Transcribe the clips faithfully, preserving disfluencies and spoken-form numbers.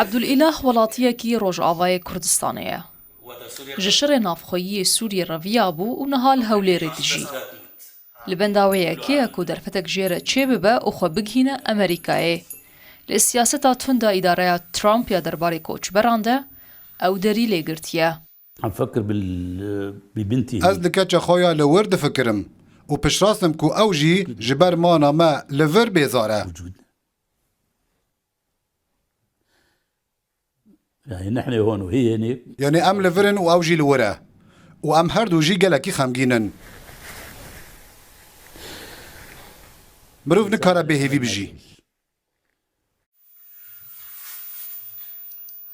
Ebdulîlah welatiyekî Rojavayê Kurdistanê ye. Ji şerê navxweyî yê Sûriyê reviyabû û niha li Hewlêrê dijî. Li benda wê yekê ye ku derfetek jê re çêbibe û xwe bigihîne Amerîkayê. Li siyaseta tunda îdareya Trump ya derbarê koçberan de ew derî lê girtiye. عم فكر بال-، ببنتي. Ez li keça xwe ya li wir difikirim û piştrast im ku ew jî ji ber mana me li vir bêzar e. يعني نحن هون وهي هناك. Yanî em li vir in û ew jî li wir e. Û em her du jî gelekî xemgîn in. Mirov nikare bêhêvî bijî.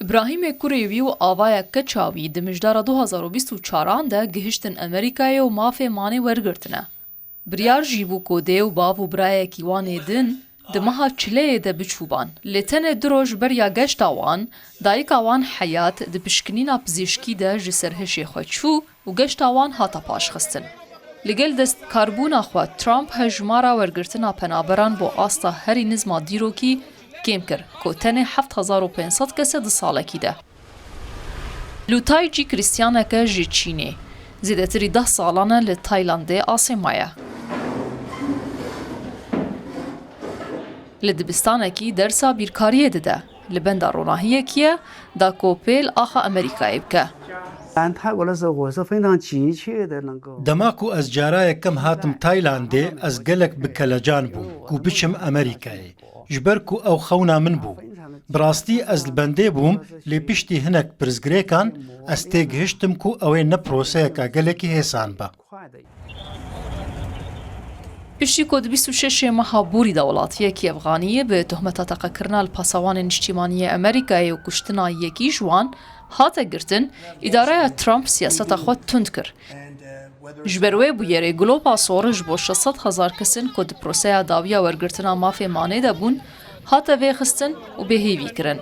Îbrahîmê kurê wî û avaya keça wî di mijdara du hazar û bîst û çaran de gihiştin Amerîkayê û mafê manê wergirtine. Biryar jî bû ku dê û bav û birayekî wan ê din di meha çileyê de biçûban. Lê tenê du roj beriya geşta wan, dayika wan Heyat di pişkinîna pizîşkî de ji ser hişê xwe çû û geşta wan hate paşxistin. Li gel destkarbûna xwe, Trump hejmara wergirtina penaberan bo asta herî nizma dîrokî kêm kir, ku tenê heft hezar û pênc sed kes e di salekî de. Lutay jî Krîstiyaneke ji Çînê. Zêdetirî deh salan e li Taylandê asê maye. Li dibistanekî dersa bîrkariyê dide. Li benda ronahiyekî ye, da ku pêl axa Amerîkayê bike. 但泰国的生活是非常拮据的，能够 Dema ku ez cara yekem hatim Taylandê, ez gelek bi kelecan bûm ku biçim Amerîkayê. Ji ber ku ew xewna min bû. Bi rastî ez li bendê bûm, lê piştî hinek pirsgirêkan ez têgihiştim ku ew ê ne proseyeka gelekî hêsan be. Piştî ku di bîst û şeş meha borî de welatiyekî Efxaniyê bi tohmeta teqekirina li pasawanên niştîmanî yê Amerîkayê û kuştina yekî ji wan hate girtin, îdareya Trump siyaseta xwe tund kir. Ji ber wê bûyerê Globa Sor ji bo şeş sed hezar kesin ku di proseya dawiya wergirtina mafê manê de bûn, hate vêxistin û bêhêvî kirin.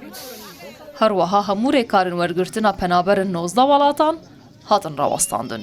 Her wiha hemû rêkarên wergirtina penaberin nozdeh welatan hatin rawestandin.